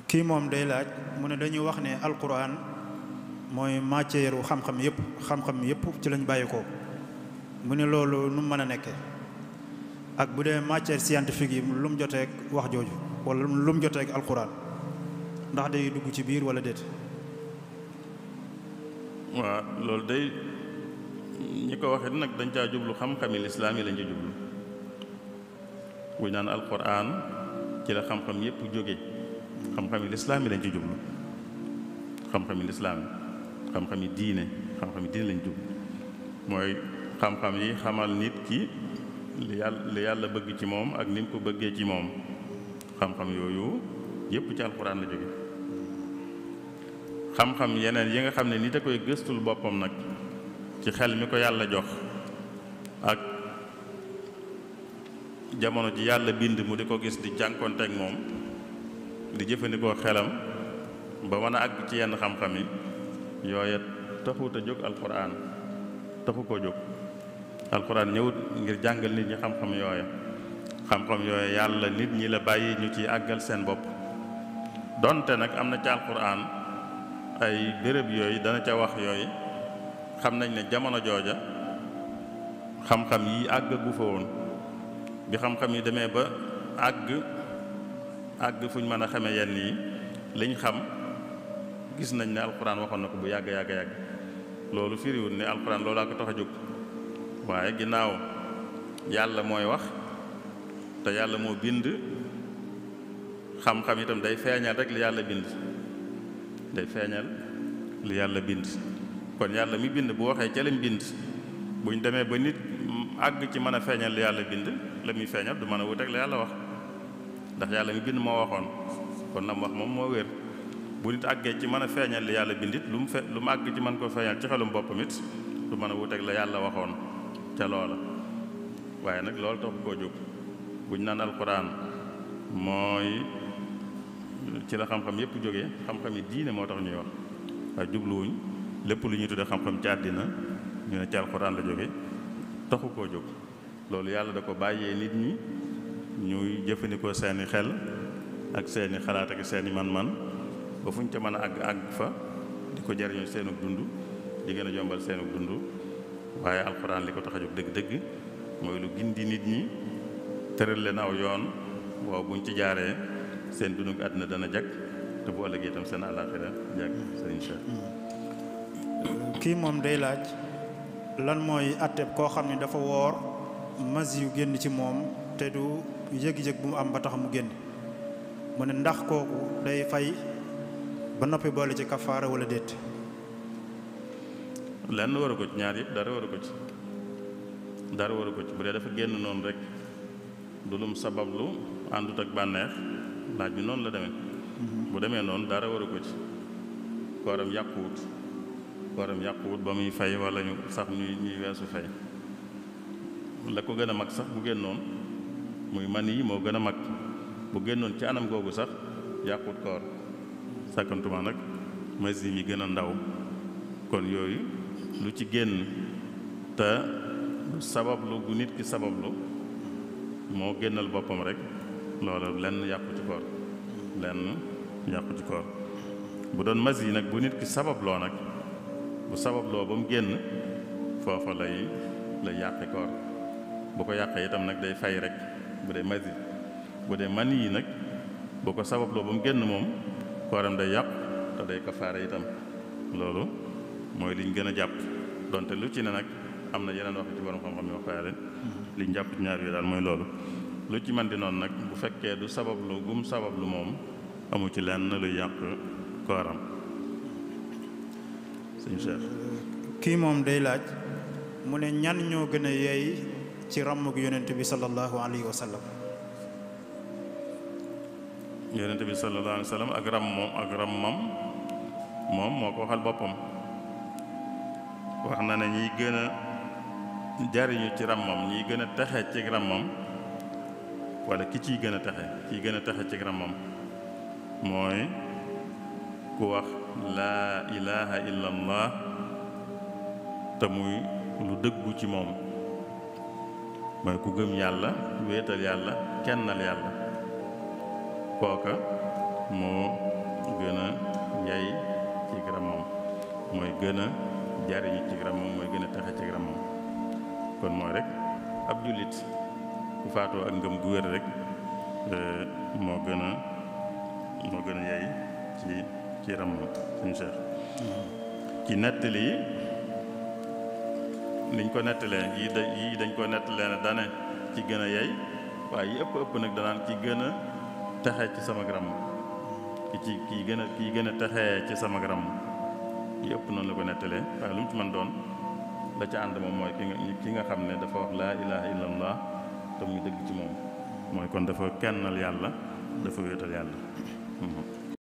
kii moom day laaj mu ne dañuy wax ne alquran mooy matière xam-xam yëpp ci lañ bàyyi ko mu ne loolu nu mu mën a nekkee ak bu dee matière scientifique yi lu mu joteeg wax jooju wala lu mu joteeg alquran ndax day dugg ci biir wala déet. waaw loolu day ñi ko waxee nag dañ caa jublu xam-xami lislaam yi lañ ci jublu buñ naan alquran ci la xam-xam yëpp jóge xam-xami lislaam yi lañ ci jublu xam-xami lislaam yi xam-xami diine lañ jublu mooy xam-xam yi xamal nit ki li yàlla bëgg ci moom ak ni mu ko bëggee ci moom xam-xam yooyu yëpp ci alquran la jóge xam-xam yeneen yi nga xam ne nit a koy gëstul boppam nag ci xel mi ko yàlla jox ak jamono ji yàlla bind mu di ko gis di jànkonteeg moom di jëfandikoo xelam ba mën a àgg ci yenn xam-xam yi yooya taxut a jóg alquran taxu koo jóg alquran ñëwut ngir jàngal nit ñi xam-xam yooya yàlla nit ñi la bàyyi ñu ciy àggal seen bopp donte nag am na ci alquran ay béréb yooyu dana ca wax yooyu xam nañ ne jamono jooja xam-xam yi àggagu fa woon bi xam-xam yi demee ba àgg fu ñu mën a xamee yenn yi liñ xam gis nañ ne alquran waxoon na ko bu yàgg loolu firiwul ne alquran loolaa ko tax a jóg waaye ginnaaw yàlla mooy wax te yàlla moo bind xam-xam itam day feeñal rek li yàlla bind kon yàlla mi bind bu waxee ca lañ bind buñ demee ba nit àgg ci mën a feeñal li yàlla bind la muy feeñal du mën a wuteeg la yàlla wax ndax yàlla mi bind moo waxoon kon nam wax moom moo wér bu nit àggee ci mën a feeñal li yàlla bindit lu mu àgg ci mën ko feeñal ci xelum boppam it du mën a wuteeg la yàlla waxoon ca loola waaye nag loolu taxu koo jóg buñ naan alquran mooy ci la xam-xam yépp jógee xam-xam yi diine moo tax ñuy wax waaye jubluwuñ lépp lu ñuy tuddee xam-xam ci àddina ñu ne ci alquran la jóge taxu koo jóg loolu yàlla da ko bàyyee nit ñi ñuy jëfandikoo seeni xel ak seeni xalaat ak seeni man-man ba fuñ ca mën a àgg fa di ko jariñoo seenug dund di gën a jombal seenug dund waaye alquran li ko tax a jóg dëgg-dëgg mooy lu gindi nit ñi tëral leen aw yoon waaw buñ ci jaaree seen dundug àddina dana jag te bu ëllëgee itam seen àllaaxira jag sëriñ Cheikh. kii moom day laaj lan mooy àtteeb koo xam ne dafa woor mas yu génn ci moom te du yëg-yëg bu mu am ba tax mu génn mu ne ndax kooku day fay ba noppi boole ci kafaara wala déet. lenn waru ko ci ñaar yëpp dara waru ko ci bu dee dafa génn noonu rek du lum sabablu àndut ak bànneex laaj bi noonu la demee bu demee noonu dara waru ko ci kooram yàquwut ba muy fay wala ñu sax ñuy weesu fay la ko gën a mag sax bu génnoon muy man yi moo gën a mag bu génnoon ci anam googu sax yàquwut koor sàkkantuma nag masi mi gën a ndaw kon yooyu lu ci génn te sabablu gu nit ki sabablu moo génnal boppam rek loolu lenn yàqu ci koor bu doon mas yi nag bu nit ki sababloo nag bu sababloo ba mu génn foofa lay yàqi koor bu ko yàqee itam nag day fay rek bu dee mas yi bu dee man yi nag bu ko sababloo ba mu génn moom kooram day yàqu te day kafaare itam loolu mooy liñ gën a jàpp donte lu ci ne nag am na yeneen wax ci borom xam-xam yi wax waaye liñ jàpp ci ñaar yi daal mooy loolu lu ci man di noonu nag bu fekkee du sabablu gum sabablu moom amu ci lenn luy yàq kooram sëñ Cheikh. kii moom day laaj mu ne ñan ñoo gën a yeey ci ràmmug yonent bi sallallahu alayhi wa sallam. yonent bi sallallahu alayhi wa sallam ak rammam moom moo ko waxal boppam wax na ne ñiy gën a jariñu ci rammam ñiy gën a texe ci rammam wala ki ciy gën a texe ci rammam mooy ku wax laa ilaha illa allah te muy lu dëggu ci moom mooy ku gëm yàlla wéetal yàlla kennal yàlla kooka moo mooy gën a jariñu ci rammam mooy gën a texe ci rammam kon mooy rek ab jullit ku faatoo ak ngëm gu wér rek moo gën a yey ci rammam suñu Cheikh ci nettali yi niñ ko nettalee yii dañ ko nettalee ne dane ci gën a yey waaye yi ëpp nag danaan ci gën a texe ci sama gram kii gën a texee ci sama gram yi ëpp noonu la ko nettalee waaye lu mu ci mën doon la ca ànd moom mooy ki nga xam ne dafa wax laa ilaha illallah te muy dëgg ci moom mooy kon dafa kennal yàlla dafa wéetal yàlla